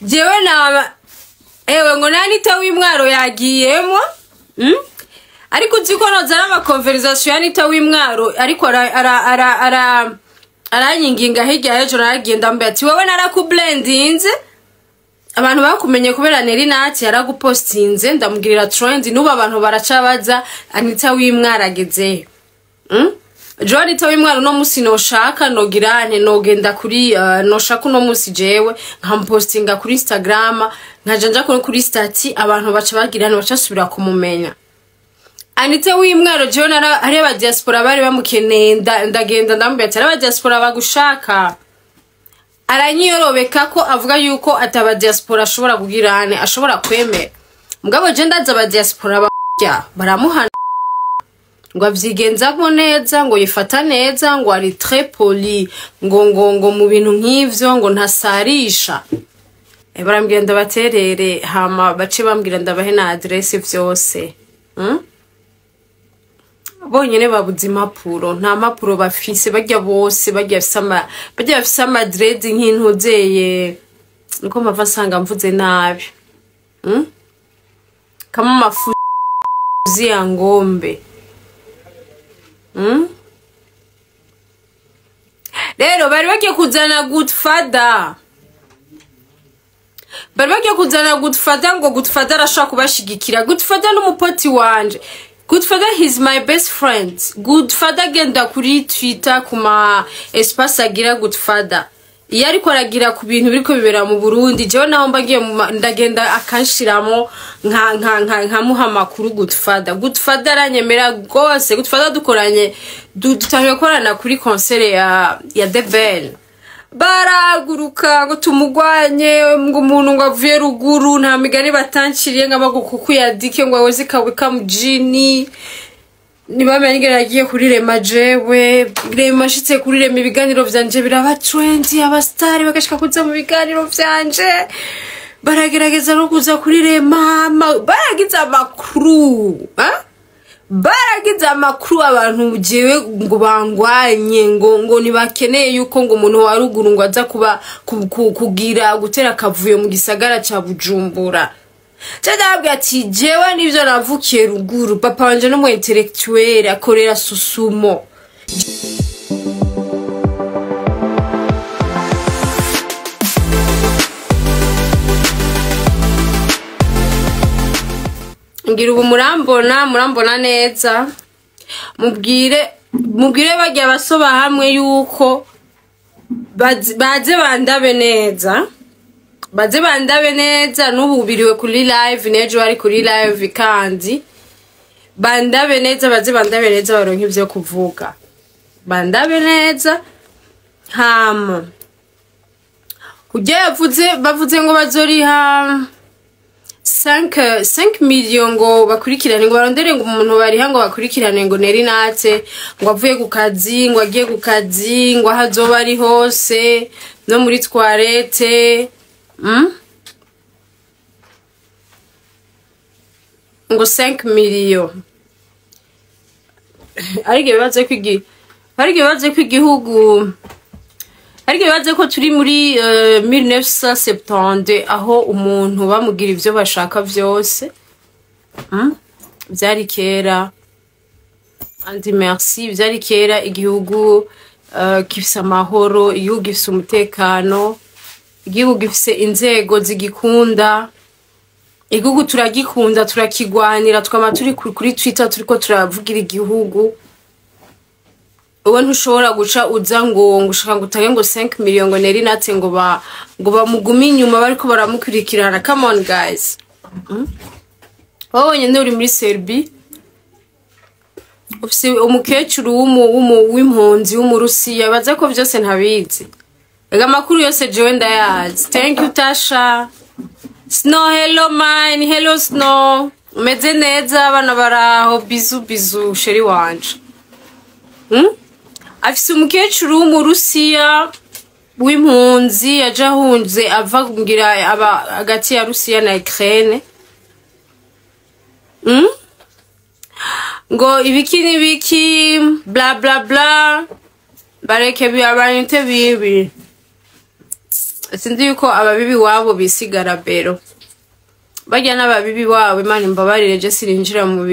Jewe nama ewe ngo nanita w'imwaro yagiyemwo. Ariko uzi ko nozana ama conversation yanita w'imwaro, ariko ara ara ara ara aranyinginga hirya y'ejo naragenda mbere ati wowe narakublendinze, abantu bakumenye kubera Neri Nati yaragupostinze, ndamugirira trend, n'ubu abantu baracabaza Anita w'imwaro agezeyo. Jewe Anita w'imwaro no musi noshaka nogirane nogenda kuri noshaka uno musi jewe nkamupostinga kuri Instagram, nkaja nja kuri stati, abantu baca bagirane bacasubira kumumenya. Anita w'imwaro jewe nara ari aba diaspora bari bamukeneye, ndagenda ndamubwira ati aba diaspora bagushaka. Aranyiyorobeka ko avuga yuko ataba diaspora ashobora kugirane, ashobora kwemera. Mugabo je ndaza aba diaspora barya baramuhana ngo avyigenzamo neza, ngo yifata neza, ngo ari très poli, ngo ngo ngo mu bintu nk'ivyo ngo ntasarisha. Barambwira ndabaterere, hama bace bambwira ndabahe na adresse vyose. Bonyene babuze impapuro, nta mpapuro bafise, barya bose barya bafise ama dread nk'intuzeye, niko mpava nsanga mvuze nabi. Kama mafuzi ya ngombe. Rero bari bagiye kuzana Godfather. Bari bagiye kuzana Godfather ngo Godfather arashobora kubashigikira. Godfather n'umupoti wanje. Godfather he's my best friend. Godfather agenda kuri Twitter kuma espace agira Godfather. Iyo ariko aragira ku bintu biriko bibera mu Burundi, jewe naho mba ngiye ndagenda akanshiramo nka nka nka nkamuha amakuru Godfather. Godfather aranyemera gose. Godfather dukoranye dutangiye gukorana kuri concert ya The Ben. Baraguruka ngo tumugwanye, ngo umuntu ngo avuye ruguru nta migani batanciriye, ngo amagukuku yadike ngo aweze kawika mujini. Nibamenye ingene yagiye kuri Rema jewe, Rema ashitse kuri Rema ibiganiro vyanje biraba trendy, abastari bagashika kuza mu biganiro vyanje, baragerageza no kuza kuri Rema, baragize amakuru, baragize amakuru abantu jewe ngo bangwanye, ngo ngo ntibakeneye yuko ngo umuntu wa ruguru ngo aza kuba kugira gutera akavuyo mu gisagara ca Bujumbura. Ndababwira ati jewe nivyo navukiye ruguru, papa wanje n'umu intellectuel akorera Susumo. Ngira ubu murambona neza. Mubwire barya basoba hamwe yuko baze bandabe neza. Baze bandabe neza, n'ubu biriwe kuri live, n'ejo bari kuri live kandi. Bandabe neza, baze bandabe neza baronke ivyo kuvuga. Bandabe neza. Hama kujya yavuze, bavuze ngo bazoriha 5 million ngo bakurikirane, ngo barondere ngo umuntu bariha ngo bakurikirane ngo Neri Nate ngo avuye ku kazi, ngo agiye ku kazi, ngo aho azoba ari hose no muri toilette. Ngo 5 million. Ariko bibaze ko ariko bibaze ko igihugu, ariko bibaze ko turi muri 1970 aho umuntu bamugira ivyo bashaka vyose. Vyari kera. Andi merci, vyari kera igihugu gifise amahoro, igihugu gifise umutekano, igihugu gifise inzego zigikunda. Igihugu turagikunda, turakigwanira, twama turi kuri Twitter turiko turavugira igihugu. Uwo ntushobora guca uza ngo ushaka ngo utange ngo 5 million ngo Neri Nate ngo ngo bamugume inyuma bariko baramukurikirana. Come on guys. Wowe wenyine uri muri Serbie, ufise umukecuru w'impunzi w'Umurusiya, baza ko vyose ntabizi. Ega amakuru yose jewe ndayazi. Thank you Tasha. Snow, hello mine, hello Snow. Umeze neza, abana baraho, bizu bizu sheri wanje. Afise umukecuru w'Umurusiya w'impunzi yaje ahunze ava kugira aba hagati ya Rusiya na Ukraine. Ngo ibiki n'ibiki bla bla bla, bareke biabantu bibi. Sinzi yuko ababibi wabo bisigara bero barya n'ababibi wabo. Imana imbabarire, je sininjira mu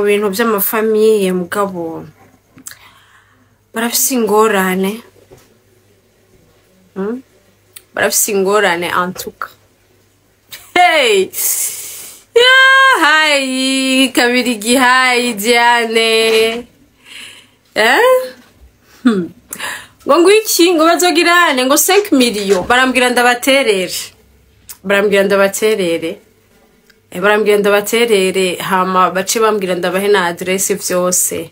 bintu vy'ama famille, mugabo barafise ingorane. Barafise ingorane antuka. Hey! Yeah, hi Kabirigi, hi Diane. Eh? Ngo ngwiki, ngo bazogirane ngo 5 million, barambwira ndabaterere. Barambwira ndabaterere. Barambwira ndabaterere, hama bace bambwira ndabahe na adresse vyose.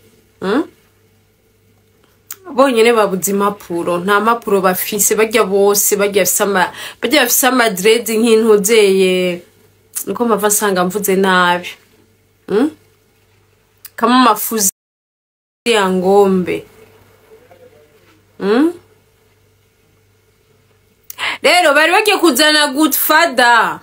Bonyene babuze impapuro, nta mpapuro bafise barya bose, barya bafise ama dreads nk'intuzeye, niko mpava nsanga mvuze nabi. Kama mafuzi ya ngombe. Rero bari bagiye kuzana Godfather,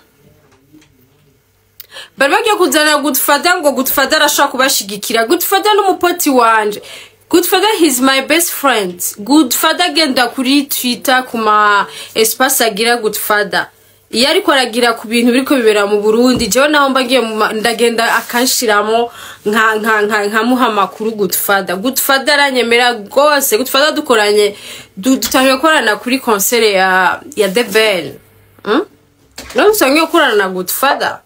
bari bagiye kuzana Godfather, ngo Godfather arashobora kubashigikira. Godfather n'umupoti wanje. Godfather, he's my best friend. Godfather agenda kuri Twitter, ku ma espace agira, Godfather iyo ariko aragira ku bintu biriko bibera mu Burundi, jewe naho mba ngiye ndagenda akanshiramo nka nkamuha amakuru. Godfather aranyemera gose. Godfather dukoranye, dutangiye gukorana kuri concert ya The Ben. No dutangiye gukorana na Godfather.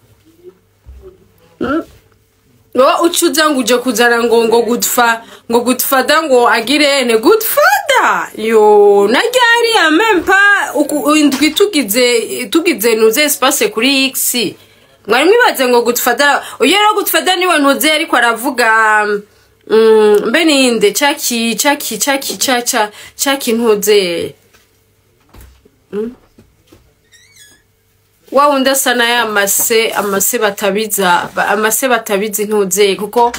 Wo ucuza ngo uje kuzana ngo Godfa, ngo Godfather, ngo agirene Godfather yo naryari ya même pas indwi tugize nuze espace kuri X. Mwari mwibaze ngo Godfather uyo, rero Godfather niwe ntuze ariko aravuga, mbe ninde caki caki caki caca caki ntuze wa wundi asa na ya mase, amase batabiza, amase batabiza intuze, kuko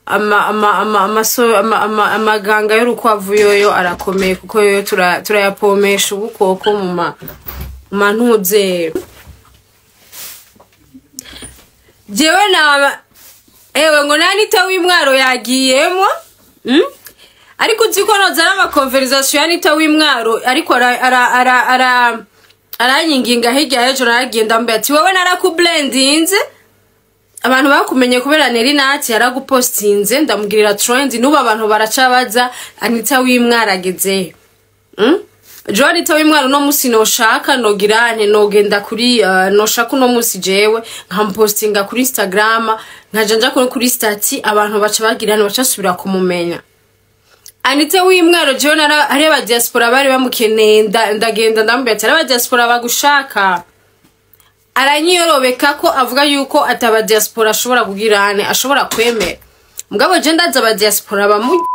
ama ama ama amaso ama ama amaganga y'urukwavu yoyo arakomeye, kuko yoyo turayapomesha ubukoko mu mantuze. Jewe na ewe ngo nanita w'imwaro yagiyemwo. Ariko uzi ko nozana ama conversation ya Anita w'imwaro, ariko ara ara ara, ara aranyinginga hirya y'ejo naragenda mbere ati wowe narakublendinze, abantu bakumenye kubera Neri Nati yaragupostinze, ndamugirira trend, n'ubu abantu baracabaza Anita w'imwaro agezeyo. Jo Anita w'imwaro no musi noshaka nogirane nogenda kuri noshaka uno musi jewe nkamupostinga kuri Instagram, nkaja nja kuri statut, abantu baca bagirane bacasubira kumumenya. Anita w'imwaro jewe nara hari aba diaspora bari bamukeneye, ndagenda ndamubwira ati aba diaspora bagushaka, aranyiyorobeka ko avuga yuko ataba diaspora ashobora kugirane ashobora kwemera. Mugabo je ndaza aba diaspora bamujyana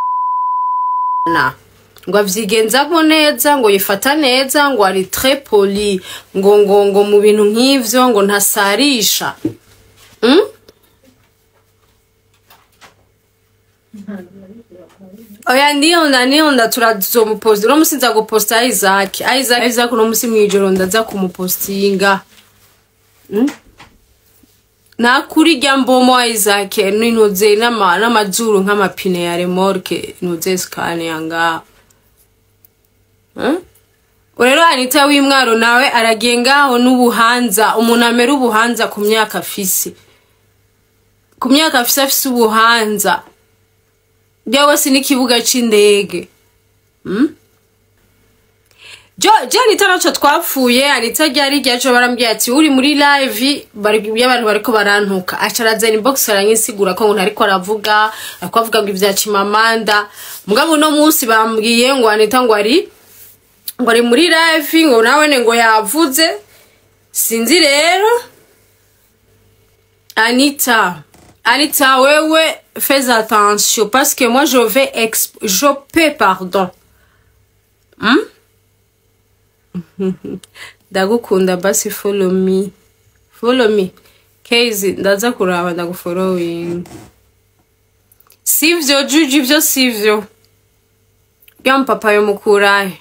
ngo avyigenzamo neza, ngo yifata neza, ngo ari très poli, ngo mu bintu nk'ivyo ngo ntasarisha. Oya, niyonda turazomuposta uno musi, nza guposta Isaac. Isaac uno musi mwijoro ndaza kumupostinga. Nakuri rya mbomo Isaac n'intuze n'amazuru nk'amapine ya remorque, ntuze Scania ngaho. Rero Anita w'imwaro nawe aragiye ngaho n'ubuhanza, umuntu amera ubuhanza ku myaka afise, ku myaka afise ubuhanza byawe si n'ikibuga c'indege. Jo Anita naco twapfuye. Anita ryari ryaco barambwiye ati uri muri live bari y'abantu bariko barantuka, aca arazana inbox aranyisigura ko ngo ntariko aravuga, ariko avuga ngo ivya Chimamanda. Mugabo uno munsi bambwiye ngo Anita ngo ari muri live, ngo nawe ngo yavuze. Sinzi rero. Anita, Anita, wewe fais attention parce que moi je vais exp je peux, pardon. Ndagukunda basi, follow me. Follow me. Kezi ndaza kuraba ndagufollowing. Sivyo Juju, ivyo sivyo. Ya papa yo mukurahe.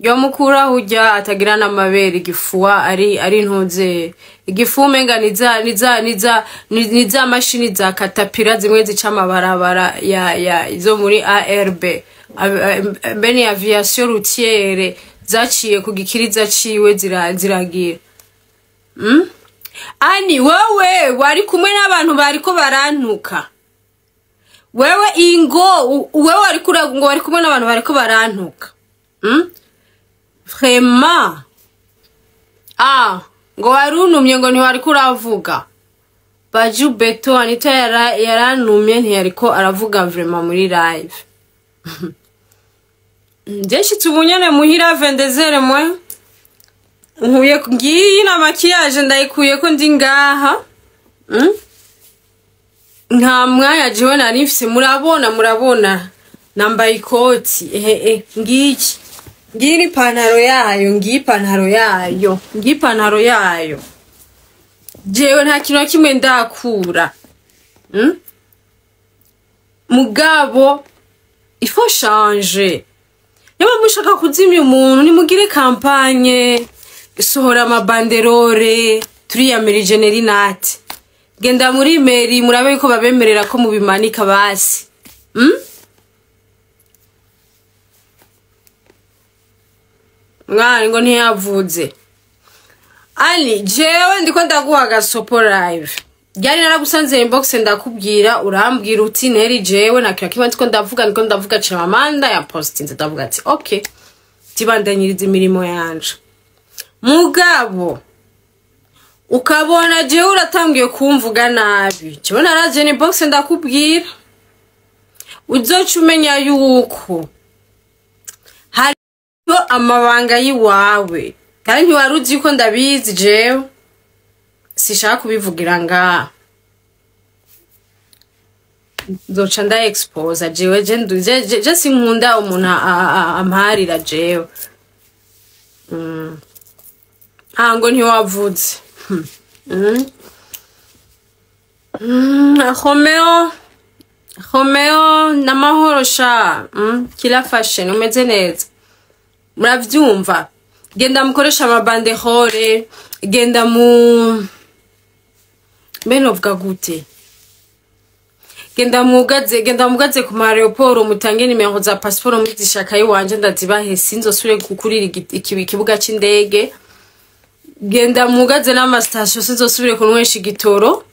Yomukuraho urya atagira n'amabere, igifuwa ari ntuze igifu umenga ni za mashini za katapira zimwe zica amabarabara ya zo muri ARB, bene aviation routière, zaciye ku gikiriza ciwe ziragira. Ani wewe wari kumwe n'abantu bariko barantuka. Wewe ingo wewe wari kura ngo wari kumwe n'abantu bariko barantuka. Vraiment, ah, ngo warunumye, ngo ntiwariko uravuga. Baju Beto Anita yaranumye, ntiyariko aravuga vraiment muri live. Njye ubu nyene muhira vendezere mwe nkuye ngiyi na maquillage ndayikuye ko ndi ngaha. Nta mwanya jewe nari mfise. Murabona nambaye ikoti, ehe, ngiki, ngiyi ni ipantaro yayo, ngiyi ipantaro yayo, ngiyi ipantaro yayo. Jewe nta kintu na kimwe ndakura. Mugabo il faut changer. Niba mushaka kuzimya umuntu, nimugire campagne, sohora ama banderoles, turiyamirije Nelly Nat. Genda muri mairie murabe yuko babemerera ko mubimanika basi. Mwana ngo ntiyavuze. Ali, jewe ndiko ndaguha agasopo live. Ryari naragusanze inbox, ndakubwira, urambwira uti: "Neri, jewe nta kintu kimwe ndiko ndavuga, ndiko ndavuga Chimamanda ya postinze." Ndavuga ati: "Okay, tibandanyiriza imirimo yanje." Mugabo ukabona jewe uratangiye kumvuga nabi, jewe naraje inbox ndakubwira, uzoca umenya yuko hariho amabanga y'iwawe kandi ntiwari uzi ko ndabizi. Jewe sishaka kubivugira ngaha, nzoca nda exposa. Jewe je sinkunda umuntu amparira jewe. Ah, ngo ntiwavuze. Romeo, Romeo, namahoro sha. Kila fashion umeze neza. Muravyumva, genda mukoresha ama banderoles, genda mu mbe novuga gute, genda mugaze ku ma aéroport, mutange nimero za passeport muzishaka iwanje ndazibahe, sinzosubire kukurira ikibuga c'indege. Genda mugaze n'ama station, sinzosubire kunywesha igitoro.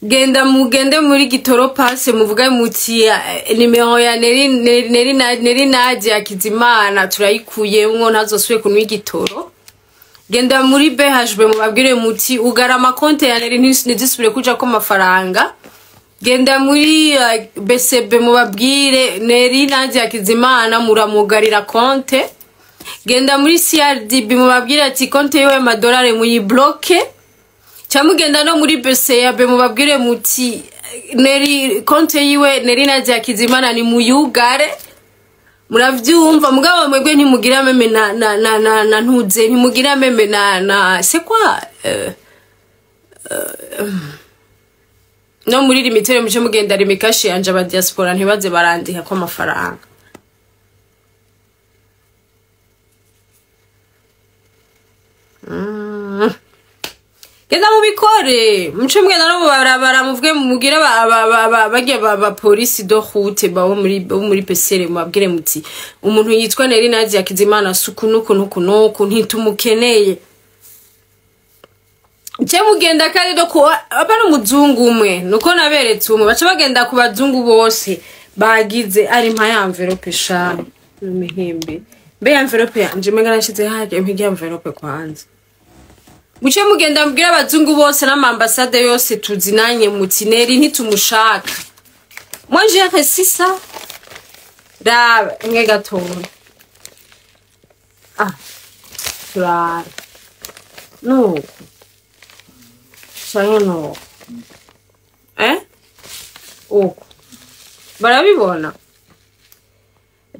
Genda mugende muri gitoro passe, muvuge muti: "Nimero ya Neri Nadia Kizimana turayikuyemwo, ntazosubire kunywa igitoro." Genda muri BHB mubabwire muti: "Ugara amakonte ya Neri, ntizisubire kujako amafaranga." Genda muri BCB mubabwire: "Neri Nadia Kizimana muramugarira konte." Genda muri CRDB mubabwire ati: "Konte yiwe y'amadolari muyibloke." Cyangwa mugenda no muri BCAB mubabwire muti: "Neri, konte yiwe Neri Nadia Kizimana ni muyugare." Muravyumva? Mugabo mwebwe ntimugira même na ntuze, ntimugira même na c'est quoi, no muri limitere muce mugenda Lumicash yanje, aba diaspora ntibaze barandika ko amafaranga. Genda mubikore, muce mugenda no mubarabara, muvuge, mugire barya ba polisi de route bo muri PCR, mubabwire muti: "Umuntu yitwa Neri Nadia Kizimana suku nuku nuku nuku ntitumukeneye." Je mugenda kandi no ku aba n'umuzungu umwe, nuko naberetse umwe, baca bagenda ku bazungu bose bagize ari mpa ya enveloppe sha n'imihimbi. Mbe ya enveloppe yanje menga nashize haje impigi ya enveloppe kwanza. Muce mugenda mubwire abazungu bose n'amambasade yose tuzinanye muti: "Neri ntitumushaka." Moi j'ai reçu ça. Raba imwe gatoya. Ah, turara nuko canke nuko, uko barabibona.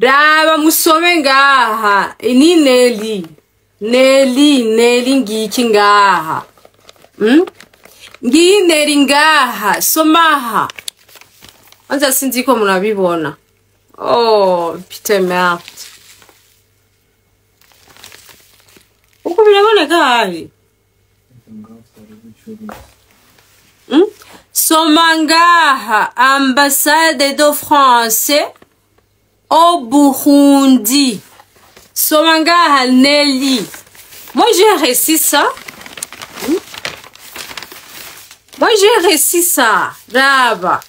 Raba musome ngaha, ni Neli, Neli, Neli ngiki ngaha. Ngiyi Neli ngaha, somaha. Anza sinzi ko murabibona. Oh putain, merde. Ntibiraboneka hari. Soma ngaha: Ambassade de France au Burundi. Soma ngaha, Nelly. Moi, j'ai reçu ça. Moi, j'ai reçu ça. Raba,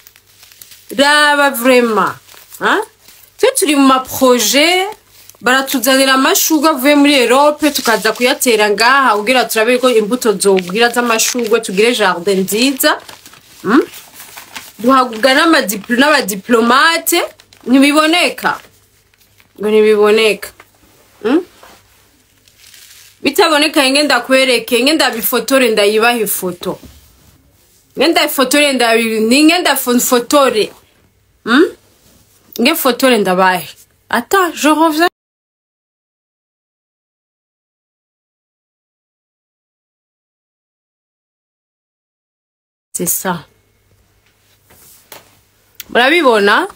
raba vraiment, hein? Twe turi mu ma projets, baratuzanira amashurwe avuye muri Europe, tukaza kuyatera ngaha kugira turabe ko imbuto zogwira z'amashurwe, tugire jardin nziza. Duhabwa n'aba diplomates. Ntibiboneka ngo ntibiboneka. Bitaboneka, nge ndakwereke, nge ndabifotore, ndayibaha ifoto, nge ndafotore, ndabi nge ndafotore, Nge fotore ndabahe. Attends, je reviens. C'est ça, murabibona.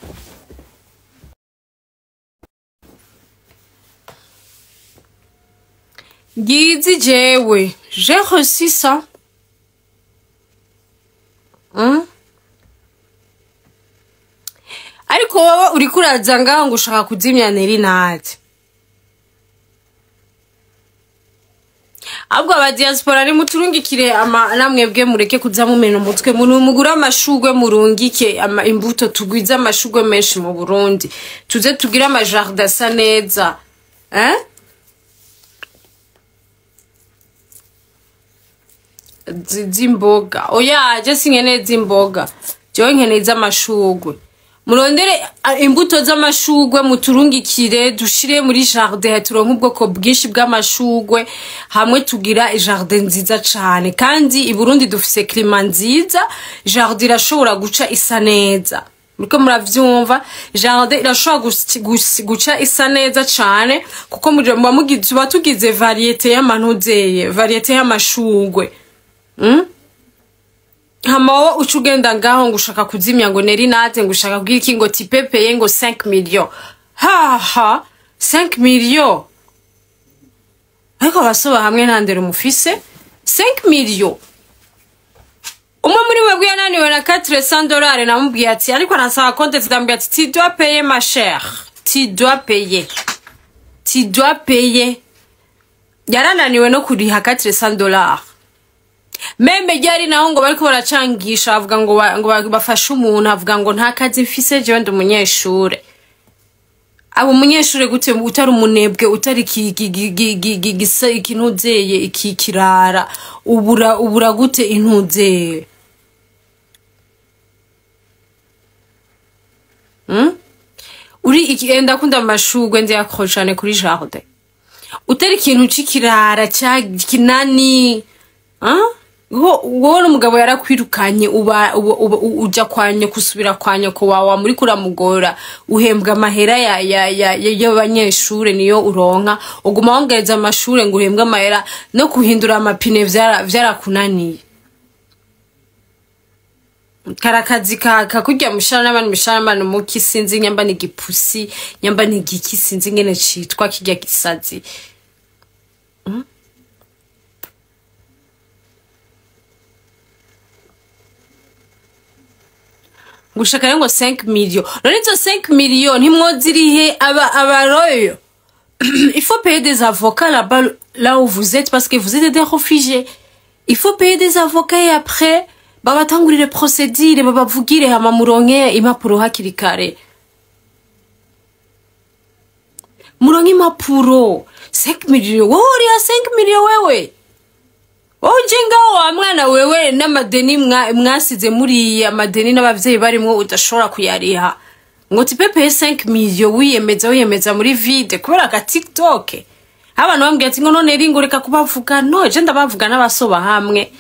Ngizi jewe, j'ai reçu ça. Ariko wowe uriko uraza ngaho ngo ushaka kuzimya Nelly Nat. Ahubwo aba diaspora nimuturungikire ama namwebwe, mureke kuza mumena umutwe, mugure amashurwe, murungike ama imbuto, tugwize amashurwe menshi mu Burundi, tuze tugire ama jardin asa neza, hein? Z'imboga, oya, je sinkeneye z'imboga, jewe nkeneye iz'amashurwe. Murondere imbuto z'amashurwe, muturungikire, dushire muri jardin, turonke ubwoko bwinshi bw'amashurwe hamwe, tugira jardin nziza cane. Kandi i Burundi dufise climat nziza, jardin irashobora guca isa neza. Muriko muravyumva? Jardin irashobora guca isa neza cane, kuko muba mugize, tuba tugize variété y'amanuzeye, variété y'amashurwe. Hama wowe uca ugenda ngaho ngo ushaka kuzimya ngo Nelly Nat, ngo ushaka kugira iki, ngo tipepeye ngo 5 millions. Haha, 5 millions! Ariko abasoba hamwe nta ndero mufise. 5 millions! Umwe muri mwebwe yananiwe na 400 dollars. Namubwiye ati, ariko arasaba compte, ndamubwiye ati: "Tu dois payer, ma chère, tu dois payer, tu dois payer." Yarananiwe no kuriha 400 dollars. Même ryari naho ngo bariko baracangisha, avuga ngo bafashe umuntu, avuga ngo nta kazi mfise, jewe ndi umunyeshure. Abo umunyeshure gute utari umunebwe, utari gisa ikinuzeye, iki kirara? Ubura gute intuzeye? Uri iki? Ndakunda amashurwe, ndiyakora cane kuri jardin. Utari ikintu c'ikirara ca kinani, ah? Wowe n'umugabo yarakwirukanye, uba uja kwa nyoko, usubira kwa nyoko wawe, muri kuramugora, uhembwa amahera ya y'abanyeshure, niyo uronka, uguma wongereza amashure ngo uhembwe amahera, no guhindura amapine vyarakunaniye. Karakazi ka kakurya mushara n'abandi, mushara n'abandi muki, sinzi nyamba ni igipusi, nyamba ni igiki, sinzi ingene citwa kirya gisazi. Gushaka rero ngo 5 millions. None izo 5 millions ntimwozirihe aba abaroyo? Il faut payer des avocats là-bas, là où vous êtes, parce que vous êtes des réfugiés. Il faut payer des avocats et après babatangurire procédure, babavugire, hama muronke impapuro hakiri kare, muronke impapuro. 5 millions, wowe uriha 5 millions? Wewe, wowe uje ngaho wa mwana wewe, n'amadeni mwasize muriya amadeni n'abavyeyi barimwo udashobora kuyariha, ngo tu peux payer 5 millions? Wiyemeza, wiyemeza muri vide kubera aka TikTok. Abantu bambwiye ati ngo none ringo reka kubavuga. No je ndabavuga n'abasoba hamwe,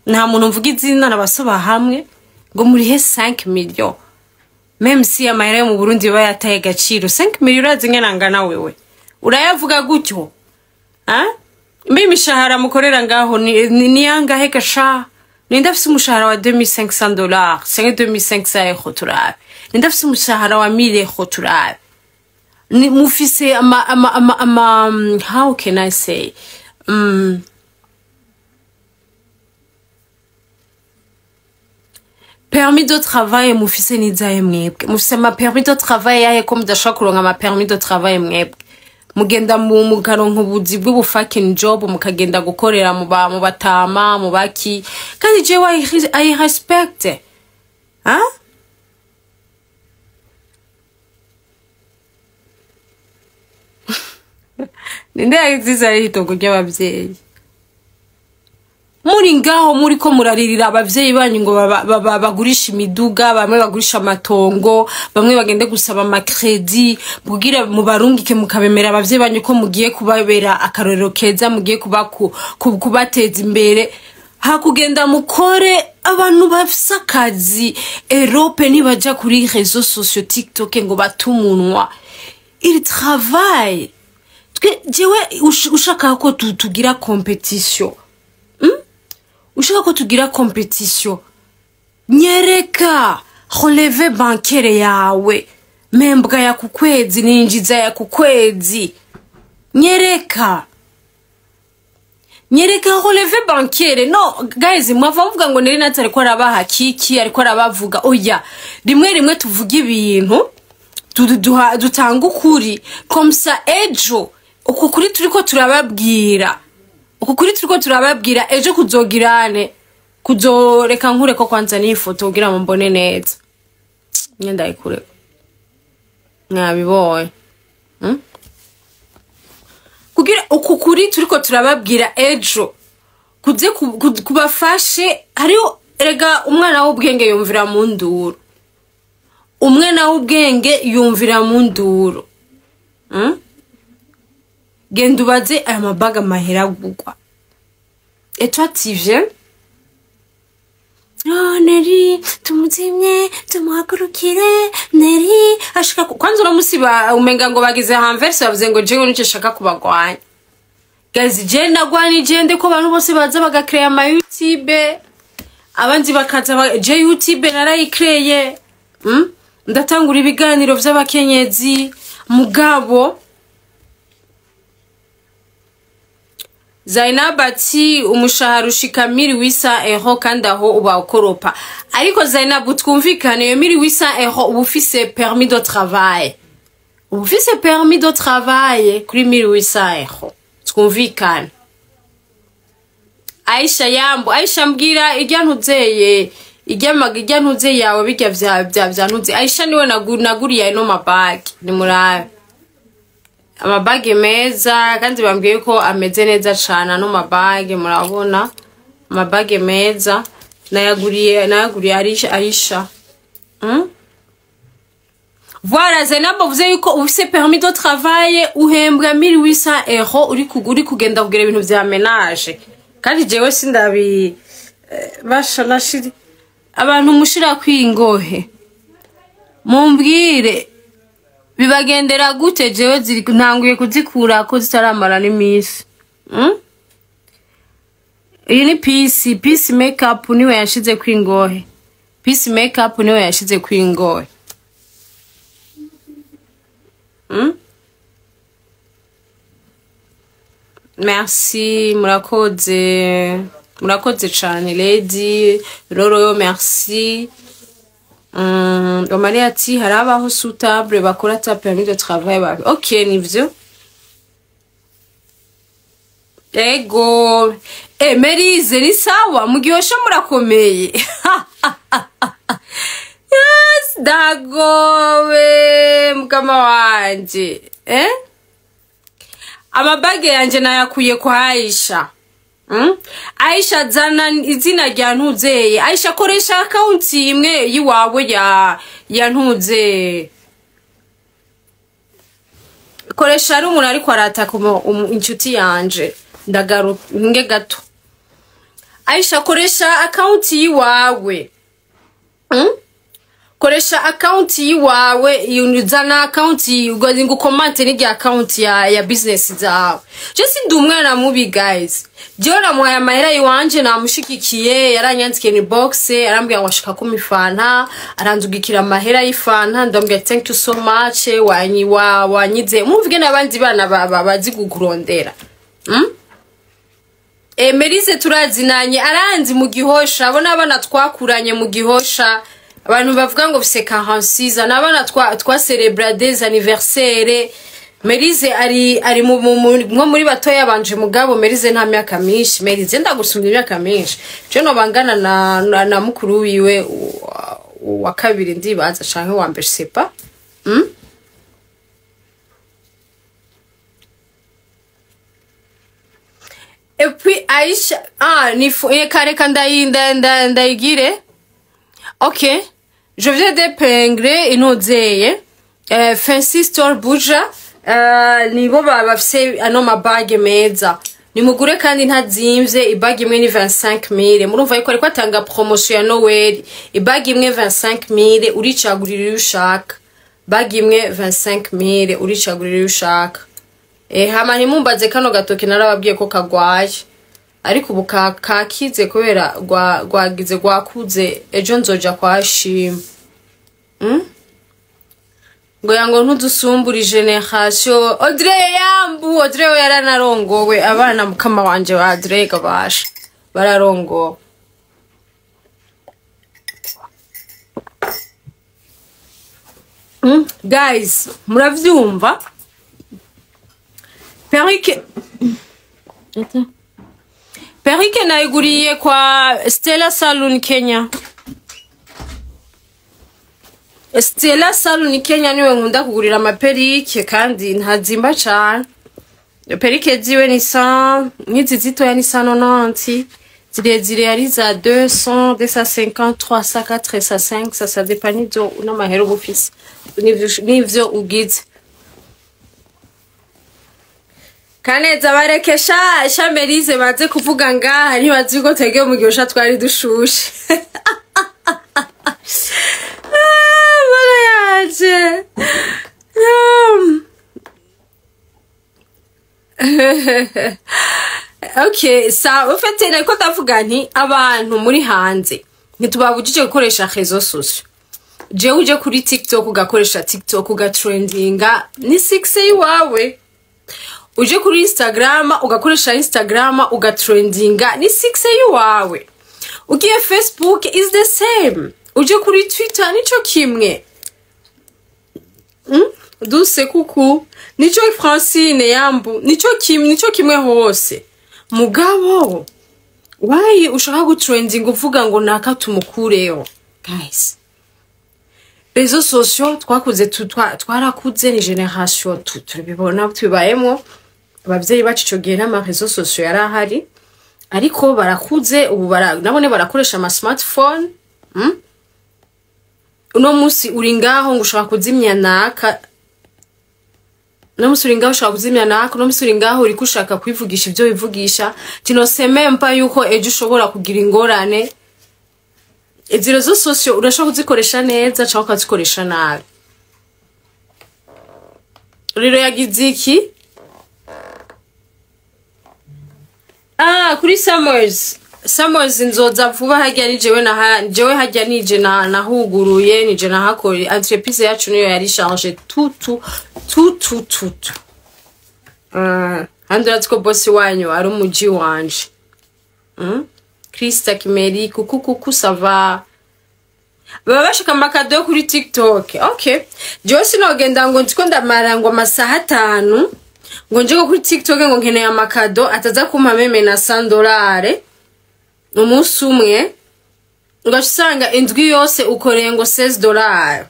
nta muntu mvuga izina, n'abasoba hamwe ngo murihe 5 millions, même si amahera yo mu Burundi baba yataye agaciro. 5 millions urazi ingene angana? Wewe urayavuga gutyo, ah? Mbe imishahara mukorera ngaho ni yangahe gasha? Ninde afise umushahara wa 2500 dollars, canke 2500 euro? Turabe ninde afise umushahara wa 1000 euro, turabe. Ni mufise ama, how can I say, Permis de travail mufise nizaye mwebwe? Mufise ama permis de travail yahe ko mudashobora kuronka ama permis de travail mwebwe? Mugenda mu mukaronka ubuzi bw'ubu fucking job, mukagenda gukorera mu ba mu batama mu baki. Kandi jewe I respect, hein? Ninde yagize ari itongo ry'abavyeyi? Muri ngaho muri ko muraririra abavyeyi banyu ngo bagurisha imiduga, bamwe bagurisha amatongo, bamwe bagende gusaba amakredi kugira mubarungike, mukabemera abavyeyi banyu ko mugiye kubabera akarorero keza, mugiye kubateza imbere. Hakugenda mukore. Abantu bafise akazi Europe ntibaja kuri réseaux sociaux, TikTok ngo batumunwa, il travaille. Twe jewe ushaka ko tugira compétition, ushaka ko tugira compétition, nyereka relevé bancaire yawe, membwa ya ku kwezi, ninjiza ya ku kwezi. Nyereka, nyereka relevé bancaire. No guys, mwava muvuga ngo nari natari ko arabaha kiki, ariko arabavuga. Oya, rimwe rimwe tuvuga ibintu, dutanga ukuri comme ça ejo uku kuri turiko turababwira, uku kuri turiko turababwira ejo kuzogirane kuzoreka. Nkure ko kwanza n'iyi foto kugira ngo mbone neza. Nyenda ndayikure, mwabibonye, Kugira uku kuri turiko turababwira ejo kuze kubafashe. Hariho erega umwana w'ubwenge yumvira mu nduru, umwana w'ubwenge yumvira mu nduru, Genda ubaze aya mabaga amahera agugwa. Et toi tu viens: "Oh, Neri tumuzimye, tumuhagurukire." Neri ashaka kwanza uno musi umenga ngo bagize hanverse, bavuze ngo jewe nico shaka kubagwanya. Guys, je nagwanije nde ko abantu bose baza bagakreya ama YouTube, abandi bakaza je YouTube narayikreye, Ndatangura ibiganiro vy'abakenyezi. Mugabo Zainab ati umushahara ushika 1800 euro kandi aho uba ukoropa. Ariko Zainab, twumvikane, iyo 1800 euro uba ufise permis de travail, uba ufise permis de travail kuri 1800 euro, twumvikane. Aisha yambo, Aisha, mbwira irya ntuzeye, irya maga, irya ntuze yawe, bijya vya ntuze. Aisha niwe naguriye ino mabagi, nimurabe amabage meza, kandi bambwiye ko ameze neza cane ano mabage. Murabona amabage meza nayaguriye Aisha, Aisha, Voilà, Zainab avuze yuko ufise permis de travail uhembwa 1800 euro uri kugenda kugira ibintu vya ménage. Kandi jewe sindabi basha nashiri abantu mushira kwingohe, mumbwire bibagendera gute? Jewe ziri ntanguye kuzikura ko zitaramara n'iminsi, Iyi ni Peace, Peace Makeup niwe yashize kwingohe, Peace Makeup niwe yashize kwingohe, Merci, murakoze, murakoze cane. Lady Roro, merci. Omari ati harabaho sous-table bakora ta permis de travail ba. Ok, nivyo. Ego. Merize ni sawa, mugyosha murakomeye. Yes, dagowe mukama wanje. Eh? Amabage yanje nayakuye kwa Aisha. Aisha, zana izina rya ntuzeye. Aisha, koresha account imwe yiwawe ya ntuze. Koresha. Ari umuntu ariko arataka inshuti yanje. Ndagaruka nge gato. Aisha, koresha account yiwawe. Koresha account yiwawe, zana account ngo ukomante n'irya account ya business zawe. Je sindi umwana mubi guys. Jewe namuhaye amahera yiwanje, namushigikiye, yaranyandikiye ni box, arambwira ngo ashaka kumpa ifanta, aranzugikira amahera y'ifanta, ndamubwira thank you so much, wanyi wa wanyize. Mumvuge n'abandi bana bazi kukurondera. Merize turazinanye, aranzi mu Gihosha. Abo n'abana twakuranye mu Gihosha. Abantu bavuga ngo fise 46, n'abana twa célébra des anniversaires. Merize ari mu nko muri batoya banje, mugabo Merize nta myaka myinshi. Merize ndagusumba imyaka myinshi. Je no bangana na mukuru wiwe wa kabiri ndibaza, canke wa mbere, sais pas. Et puis Aisha, ah, ni reka ndayigire. Ok, je viens d'épingler inozeye Fancy Store Buja. Nibo bafise ano mabage meza, nimugure kandi ntazimvye. Ibagi imwe ni 25000. Murumva yuko ariko atanga promotion ya Noel. Ibagi imwe 25000, uricagurira iyo ushaka. Bagi imwe 25000, uricagurira iyo ushaka. Hama ntimumbaze kano gatoki, narababwiye ko kagwaye, ariko ubu kakize kubera gwagize gwakuze. Ejo nzoja kwa Shima. Ngo yango ntudusumbura génération. Audrey yambu, Audrey we yaranarongowe. Abana mukama wanje wa Audrey gabasha bararongowe. Guys, muravyumva? Perruque. Attends. Perruque nayiguriye kwa Stella Salon Kenya. Stella Salon Kenya niwe nkunda kugurira ama perruque, kandi ntazimba cane. Perruque ziwe ni 100, nk'izi zitoya ni 190, zirezire ari za 200, 250, 300, 400, 500, ça dépend n'ivyo n'amahera uba ufise n'ivyo ugize. Kaneza, bareke sha Shamerize baze kuvuga ngaha, ntibazi ko twebwe mu Gihosha twari dushushe. Ah, mana yanje. Okay, sa ufite nariko ndavuga nti abantu muri hanze ntitubabujije gukoresha réseaux sociaux. Jewe uje kuri TikTok ugakoresha TikTok ugatrendinga, ni 6 iwawe. Uje kuri Instagram ugakoresha Instagram ugatrendinga, ni 6 iwawe. Ugiye Facebook is the same, uje kuri Twitter nico kimwe. Duse kuku nico, Francine yambu, nico kimwe, nico kimwe hose. Mugabo why ushaka gutrendinga uvuga ngo naka tumukureho? Guys, réseaux sociaux twakuze twarakuze, ni génération tubibona tubibayemo. Abavyeyi bacu ico gihe n'ama réseaux sociaux yari ahari, ariko barakuze ubu, nabone barakoresha ama smartphone. Uno musi uri ngaho ngo ushaka kuzimya naka, uno musi uri ngaho ushaka kuzimya naka, uno musi uri ngaho uriko ushaka kwivugisha ivyo wivugisha. Tinosemempa yuko ejo ushobora kugira ingorane. Izi réseaux sociaux urashobora kuzikoresha neza cyangwa ukazikoresha nabi. Rero yagize iki? Ah, kuri Summers. Summers nzoza vuba. Harya ni jewe na jewe, harya nije na nahuguruye, nije nahakore. Entreprise yacu niyo yari chargé tout tout tout tout tout. Handi urazi ko boss wanyu ari umuji wanje. Krista Kimeri, kuku kuku, ça va? Baba bashaka ama cadeaux yo kuri TikTok. Okay, jewe sinogenda ngo nziko ndamara ngo amasaha 5 ngo nje kuri TikTok ngo nkeneye ama cadeaux ataza kumpa même na $100 umunsi umwe, ugaca usanga indwi yose ukoreye ngo $16,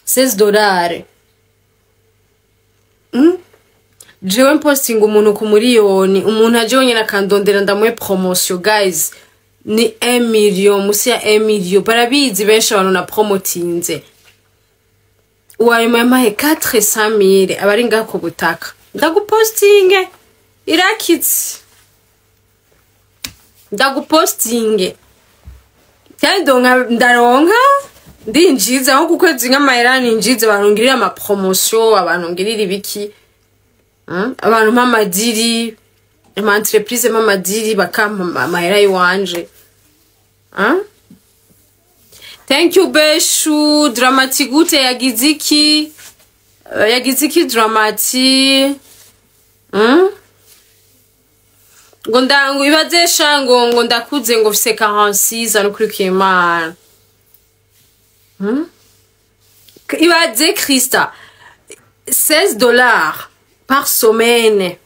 $16. Jewe mpostinga umuntu ku miliyoni, umuntu aje wenyine akandondera ndamuhe promotion, guys, ni 1 million, musi ya 1 million. Barabizi benshi abantu na promotinze. Uwanyuma yampaye 400 mille, abari ngaho ku butaka, ndagupostinge irakitse, ndagupostinge kandi ndonka, ndaronka, ndinjiza nko ku kwezi nk'amahera ninjiza. Abantu ngirira ama promotion, abantu ngirira ibiki, Abantu mpa ama deal, ama entreprise mpa ama deal, bakampa amahera y'iwanje. Thank you Beshu. Dramati gute? Yagize iki? Yagize iki Dramati? Ngo ndango ibaze sha ngo ndakuze ngo mfise 46 ans kuri Imana. Ibaze Krista $16 par semaine.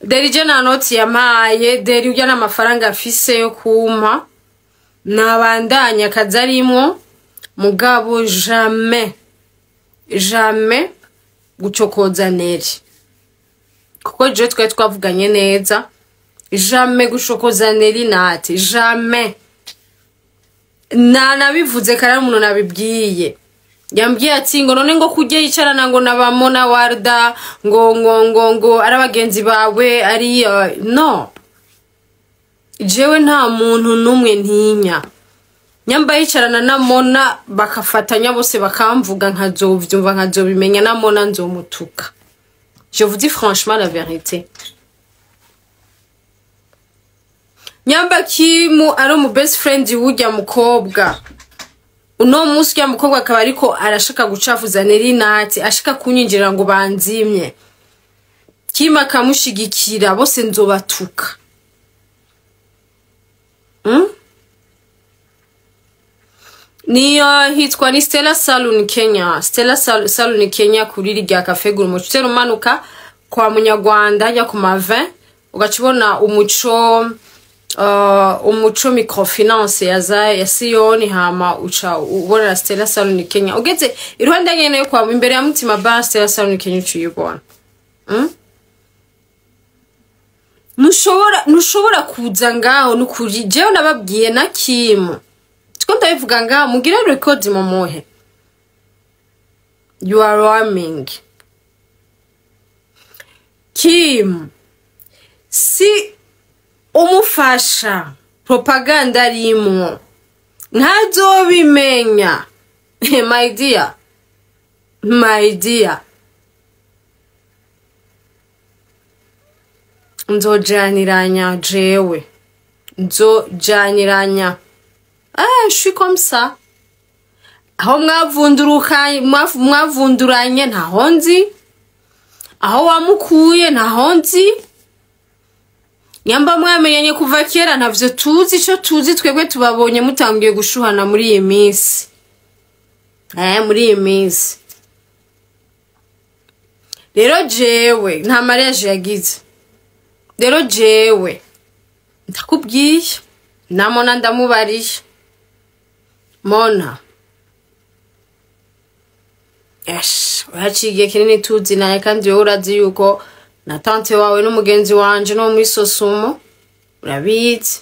Deri je na noti yampaye, deri urya n'amafaranga afise yo kumpa. Nabandanya akazi arimwo, mugabo jamais jamais gucokoza Neri. Kuko je twari twavuganye neza, jamais gucokoza Neri nati, jamais. Nabivuze kare umuntu nabibwiye. Yambwiye ati ngo none ngo kujye yicarana ngo nabamona warda ngo ngo ngo ngo ari abagenzi bawe ari no. Jewe nta muntu numwe ntinya. Nyamba yicarana na Mona bakafatanya bose bakamvuga nkazovyumva nkazobimenya na Mona nzomutuka. Je vous dis franchement la vérité. Nyamba Kimu ari mu best friend w'urya mukobwa. Uno munsi urya mukobwa akaba ariko arashaka gucafuza Neri nati, ashaka kunyinjira ngo banzimye. Kimu akamushigikira bose nzobatuka. Niyo hitwa ni Stella Salon Kenya. Stella Salon Kenya kuri rya Cafe Guru. Utera umanuka kwa Munyarwanda hajya ku ma 20 ugacibona umuco umuco microfinance ya Siyoni, hama uca ubona Stella Salon Kenya. Ugeze iruhande nyene yo kwa imbere ya Mutima Bar, Stella Salon Kenya uciyibona. Nushobora kuza ngaho nukuri jewe nababwiye na Kimu. Tiko ndabivuga ngaho mugire record momohe. You are roaming. Kim si umufasha propaganda arimwo ntazobimenya. My dear, my dear, nzojaniranya jewe, nzojaniranya. Ah, je suis comme ça. Aho mwavunduranye ntaho nzi, aho wamukuye ntaho nzi. Nyamba mwamenyanye kuva kera ntavyo tuzi. Ico tuzi twebwe tubabonye mutangiye gushuhana muri iyi minsi. Muri iyi minsi rero jewe nta mariage yagize. Rero jewe ndakubwiye na Mona ndamubariye. Mona yes, uraciye kinini tuzi naye kandi wowe urazi yuko na tante wawe n'umugenzi wanje no muri Sosumo urabizi,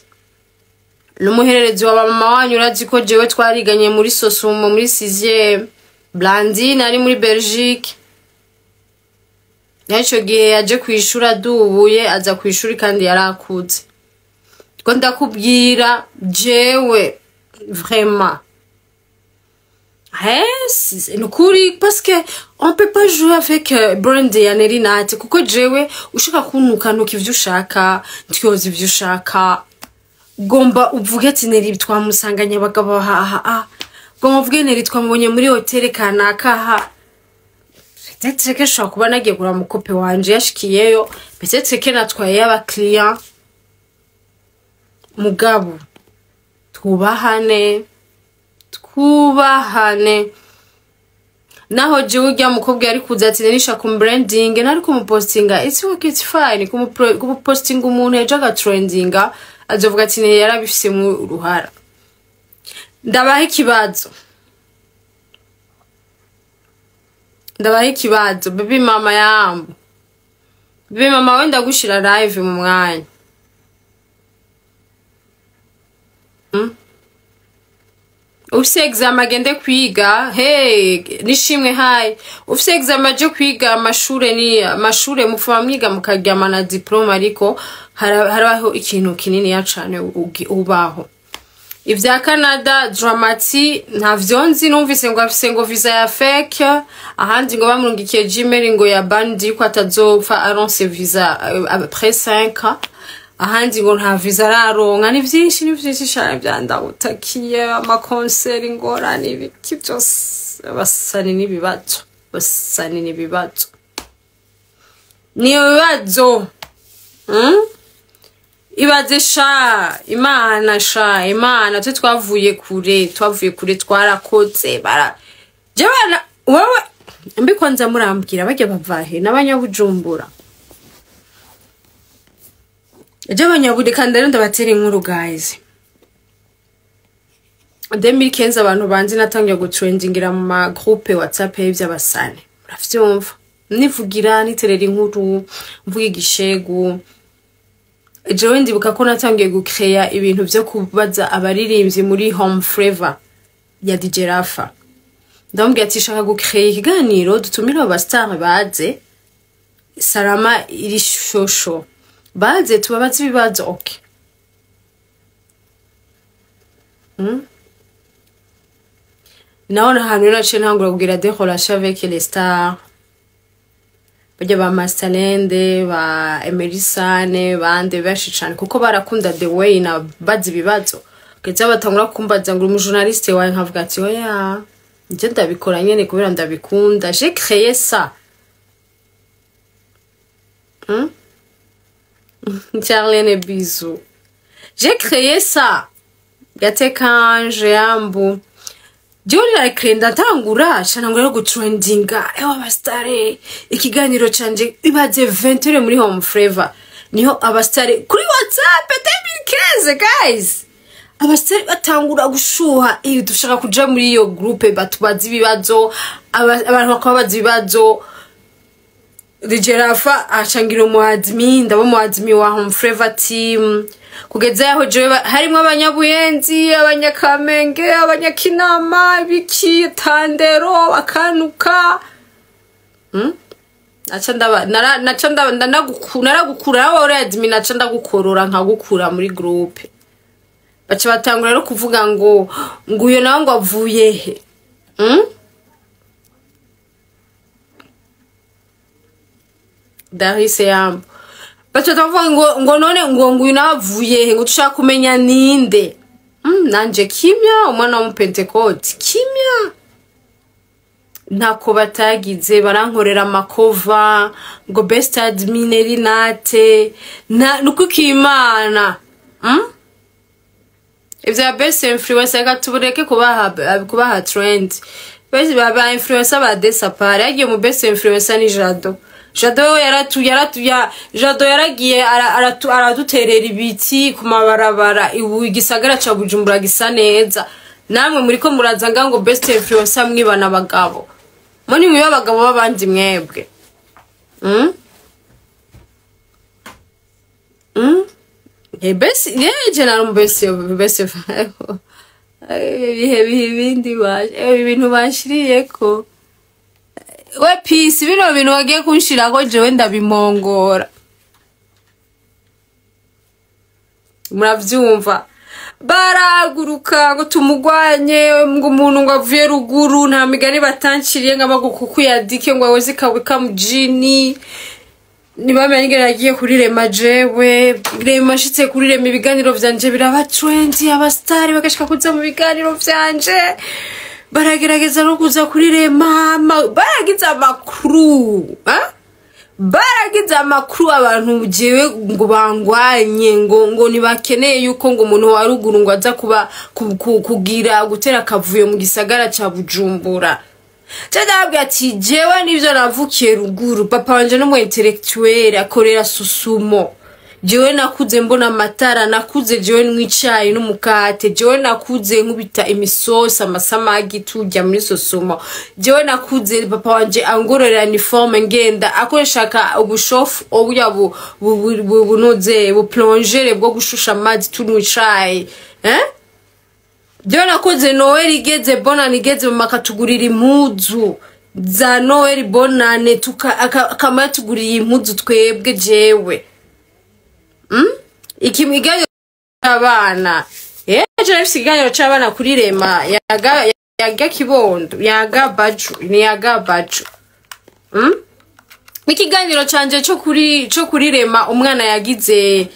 n'umuhererezi wa mama wanyu urazi ko jewe twariganye muri Sosumo muri 6e. Blandine ari muri Belgique. Yaco gihe yaje kwishura adubuye aza kwishuri kandi yarakuze. Ko ndakubwira jewe vraiment nukuri parce que on peut pas jouer avec brand ya Neri Nati, kuko jewe ushaka kuntuka ntuka ivyo ushaka, ntyoza ivyo ushaka, gomba uvuge ati Neri twamusanganye abagabo ha, gomba uvuge Neri twamubonye muri hotel kanaka ha. Peut-être que nshobora kuba nagiye kugura mukope wanje yashikiyeyo, peut-être que natwaye abakiriya. Mugabo twubahane, twubahane. Naho jewe urya mukobwa yari kuza ati Nerisha ku branding nari kumupostinga, it's okay, it's fine. Kumupostinga umuntu ejo agatrendinga azovuga ati Neri yarabifise mu ruhara. Ndabaha ikibazo, ndabaha ikibazo. Baby mama yambo, baby mama we ndagushira live mu mwanya. Ufise exam agende kwiga. Hey, nishimwe hai. Ufise exam aje kwiga amashure ni amashure mupfa mwiga mukaryama na diploma, ariko harabaho ikintu kinini ya cane ubaho. Ivya Canada Dramati ntavyo nzi, numvise ngo afise ngo visa ya fake, ahandi ngo bamurungikiye Gmail ngo ya bandi ko atazopfa aronse visa après 5 ans. Ahandi ngo nta visa araronka. Ni vyinshi, ni vyinshi cyane byandawutakiye, amakonseri ingorane ibiki byose basani n'ibibazo, basani n'ibibazo, niyo bibazo. Ibaze sha Imana, sha Imana, twe twavuye kure, twavuye kure, twarakoze bara jabana. Wewe mbikwanza murambwira bajya bavahe n'abanyabujumbura ejo abanyaburi. Kandi rero ndabatera inkuru, guys. 2015, abantu banzi, natangiye gutrendingira mu ma groupe WhatsApp y'ivy'abasane, muravyumva, nivugira, niterera inkuru, mvuga igishegu. Jewe ndibuka ko natangiye gucreya ibintu vyo kubaza abaririmbyi muri Home Flavor ya DJ Rafa. Ndamubwira ati shaka gucreya ikiganiro dutumire aba star baze, Salama iri shosho, baze tubabaze ibibazo. Okay. Naona ahantu rero naciye ntangura kugira des relations avec les stars, barya ba Masterland, ba Emerisane, bande benshi cane, kuko barakunda the way na bazi ibibazo. Keza batangura kumbaza ngo umujournaliste wawe, nkavuga ati oya, nje ndabikora nyene kubera ndabikunda. J'ai créé ça. Charlene, bisous. J'ai créé ça. Gatekanje yambu. Jewe narakire, ndatangura, nca ntangura no gutrendinga. Ewa, abasitare, ikiganiro canje ibaze 20 muri Home Flavor. Niho abasitare kuri WhatsApp 2015, guys. Abasitare batangura gushuha, eh, dushaka kuja muri iyo groupe batubaza ibibazo, abantu bakaba bazi ibibazo. DJ Rafa acangira umu admin, ndaba umu admin wa Home Flavor team. Kugeza yaho jewe harimwo abanyabuyenzi, abanyakamenge, abanyakinama, ibiki, tandero, akanuka. Naca ndaba nara naca ndaba naragukura aho uri admin, naca ndagukorora nkagukura muri groupe. Baca batangura rero kuvuga ngo uyo nawe ngo avuye he? Darise yambo. Baca bavuga ngo none ngo uyu nawe avuye he, ngo dushaka kumenya ninde. Nanje kimya, umwana w'umupentekoti kimya, ntako batagize, barankorera amakova ngo best admin Rinate na nukukimana. Ivya best influencer, reka tubureke kubaha trend. Best ba influencer ba desapare yagiye mu best influencer ni Jado. Jado yaratu ya Jado yaragiye araduterera ibiti ku mabarabara, ubu igisagara ca Bujumbura gisa neza. Namwe muriko muraza ngo best influencer, mwibana abagabo, muri mwiba abagabo b'abandi mwebwe. Eh, best yeje na best ibihe bihe ibindi baje, ibintu banshiriyeko. We peace, bino bintu wagiye kunshirako jewe ndabimongora, muravyumva, barahaguruka ngo tumugwanye, ngo umuntu ngo avuye ruguru. Nta migani batanciriye, ngo amagukuku yadike, ngo aweze kabika mujini, ntibamenye ingene yagiye kuri Rema. Jewe Rema, ashitse kuri Rema, ibiganiro vyanje biraba trendy, abastari bagashika kuza mu biganiro vyanje, baragerageza no kuza kuri Rema, baragize amakuru, ah? Baragize amakuru abantu jewe ngo bangwanye, ngo ntibakeneye yuko ngo umuntu wa ruguru ngo aza kuba kugira gutera akavuyo mu gisagara ca Bujumbura. Ndababwira ati jewe nivyo navukiye ruguru, papa wanje n'umu intellectuel akorera Susumo. Jewe nakuze mbona amatara, nakuze jewe nywa icayi n'umukate, jewe nakuze nkubita imisosi, amasamagi turya muri Sosumo. Jewe nakuze papa wanje angororera uniforme, ngenda akoresha ubushofu oburya bunoze buplongere bwo gushusha amazi tunywa icayi, eh? Jewe nakoze Noel igeze, bonane igeze, mama akatugurira impuzu za Noel, bonane akama yatuguriye impuzu twebwe jewe. Iki ikiganiro c'abana, ejo nafise ikiganiro c'abana kuri Rema, yaga kibondo, yaga baju, ni yaga baju. Ikiganiro canje co kuri Rema, umwana yagize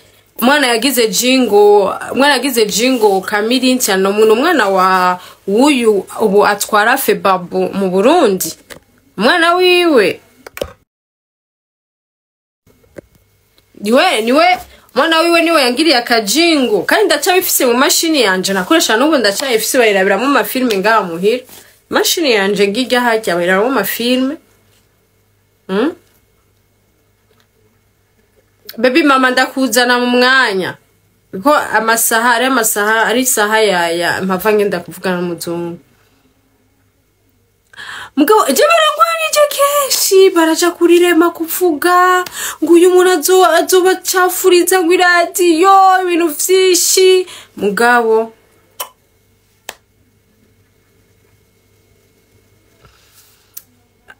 jingo, umwana yagize jingo Kamiri ncyano, umuntu umwana wa wuyu ubu atwara Febabu mu Burundi, umwana wiwe. Niwe umwana wiwe niwe yangiriye akajingo, kandi ndacabifise mu mashini yanje nakoresha n'ubu, ndacayifise, bayirabiramo amafilme ngaha muhira. Imashini yanje ngirya harya bayirabiramo amafilme. Baby mama, ndakuzana mu mwanya, kuko amasaha ari amasaha, ari isaha ya mpava ngenda kuvugana n'umuzungu. Mugabo je barangwanije kenshi, baraja kurirema kuvuga ngo uyu muntu azobacafuriza ngo iradiyo, ibintu vyinshi. Mugabo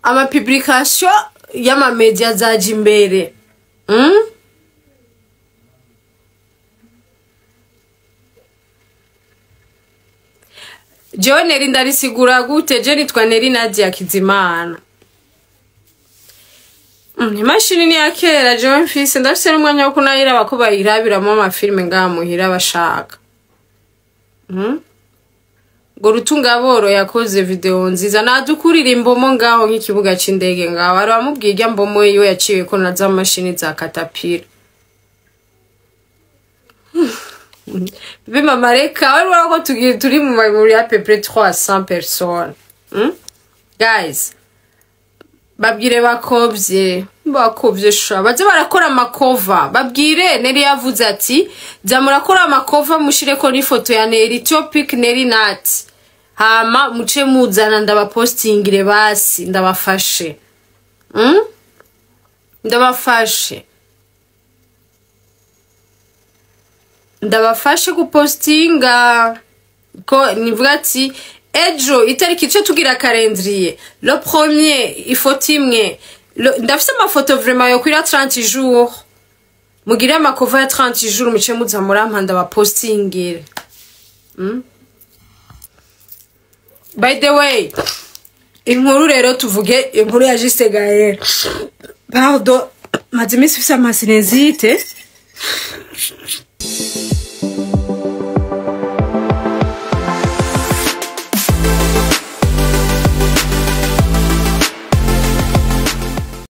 amapublication y'amamedia azaja imbere. Jewe Neri ndarisigura gute? Je nitwa Neri Nadia Kizimana. Imashini ni ya kera jewe mfise, ndafise n'umwanya wo kunayiraba ko bayirabiramo amafilme ngaha muhira bashaka. Ngo Rutungaboro yakoze video nziza, nadukurira imbomo ngaho nk'ikibuga c'indege ngaho. Hari abamubwiye irya mbomo yiwe yaciwe ko na za mashini za katapira. Bébé mama, reka wari urabona ko tugiye turi mu muri à peu près 300 personnes. Guys, babwire bakovye, bakovye sha, baze barakora amakova. Babwire Neri yavuze ati za murakora amakova, mushireko n'ifoto ya Neri, topic Neri Nat, hama muce muzana ndabapostingire, basi ndabafashe. Ndabafashe, ndabafashe gupostinga, ko nivuga ati ejo itariki ico tugira calendrier, le premier ifoto imwe. Ndafise amafoto vraiment yo kwira 30 jours. Mugire amakova ya 30 jours, muce muza murampa ndabapostingire. By the way, inkuru rero, tuvuge inkuru ya Juste Gaël. Pardon, maze iminsi mfise amasinezite.